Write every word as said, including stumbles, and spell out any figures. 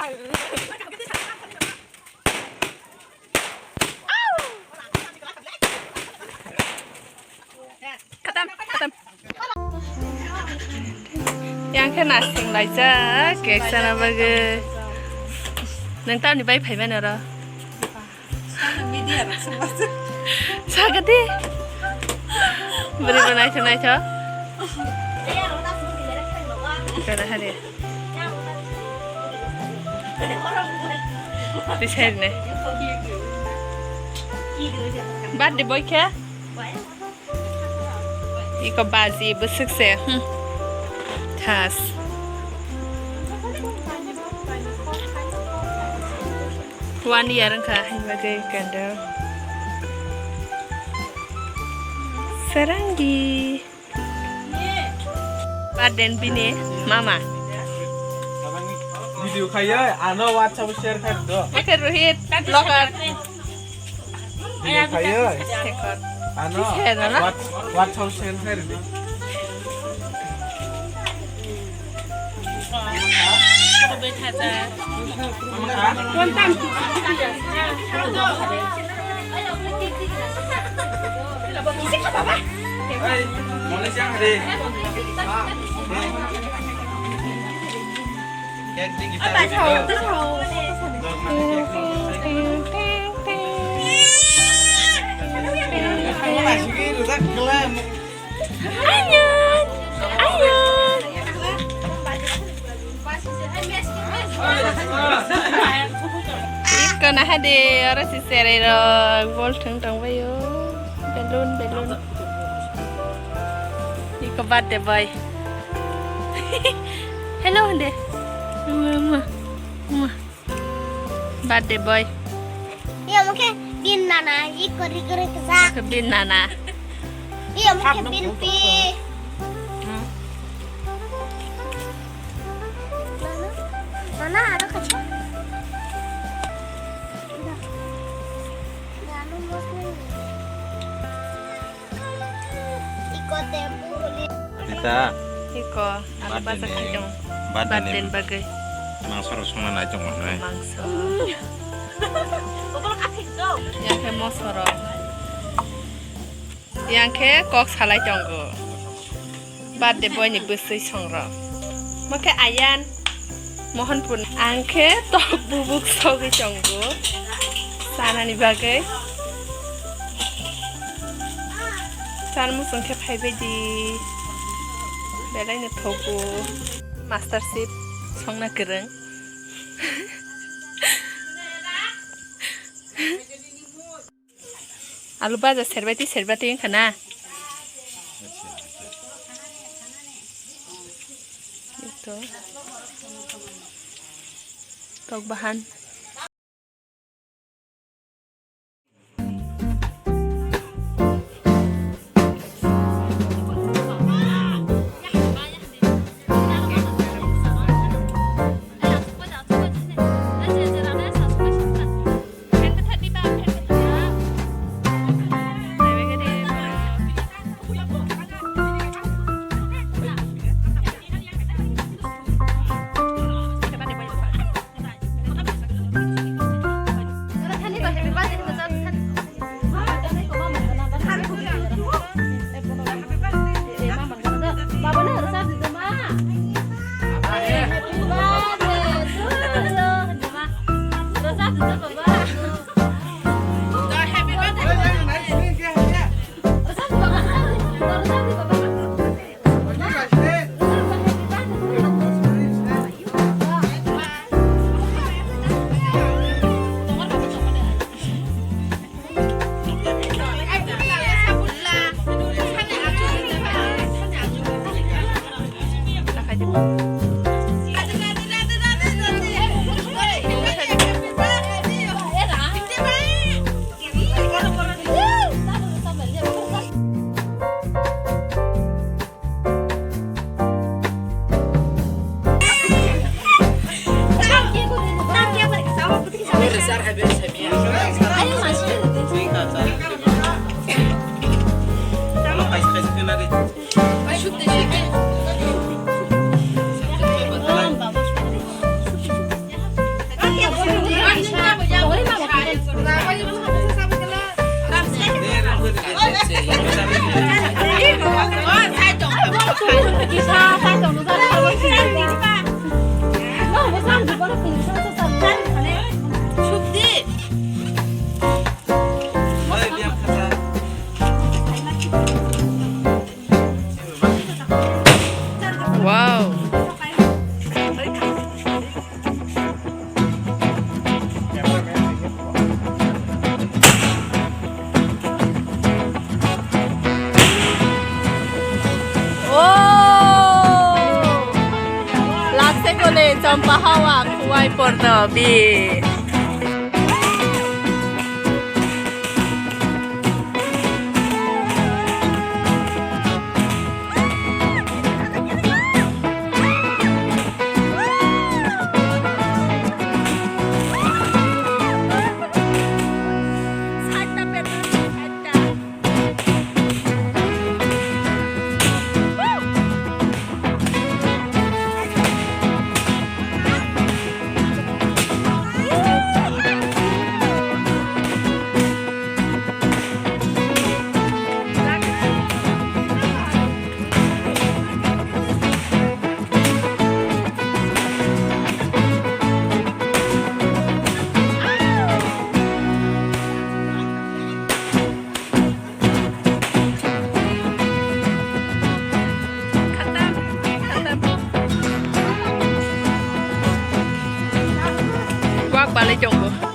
Khatam, khatam. Yang khe nasing laijak cake sana bagwi. Nang tamni bai phai mano ro? Sagadi. Beri bo naithok naithok. Kana hari. Bisai ne. Birthday boy khe? Iko baji bwswk se. Hmm. Thas. One year wngkha hai bagwi candle. Sarangi. Birthday bini mama. Video khaye, ano WhatsApp share khai do. Oke, Rohit, vlogger. Video khaye, Shekhar. Ano Shekhar, ano? What-, WhatsApp share khai do. Ayun! Ayun! Iko naha de, oro si serai rok bol thwng tong bai o. Balloon, balloon. Iko birthday boy. Hello, hande. Mua, mua. Mua. Birthday boy. Iya mungkin bin nana, ikor ikor kesa. Ke bin nana. Iya mungkin bin pi. Nana, nana ada kecil. Udah. Ya, lu mau sini. Iko tempu holi. Rita. Iko, alu baja khai tong. Birthday ni bagwi. Mangso rok songna nai tongo hwnwi. Mangso. Yang khe mosoro. Yang khe kok salai tongo. Birthday boy ni bwswi songrok. Mo khe Ayan, Mohanpur. Ang khe tok bubuk sogwi tongo. Sanani bagwi. Sanmung song khe phaibai di. Belai no thogo. Master chef songna kwrwng. Alu baja serbati serbati wngkha na? Ito. Tok bahan. Wow. Oh! Laksegole Champahawa Khuwai Porno Beach. Wak balai tongo.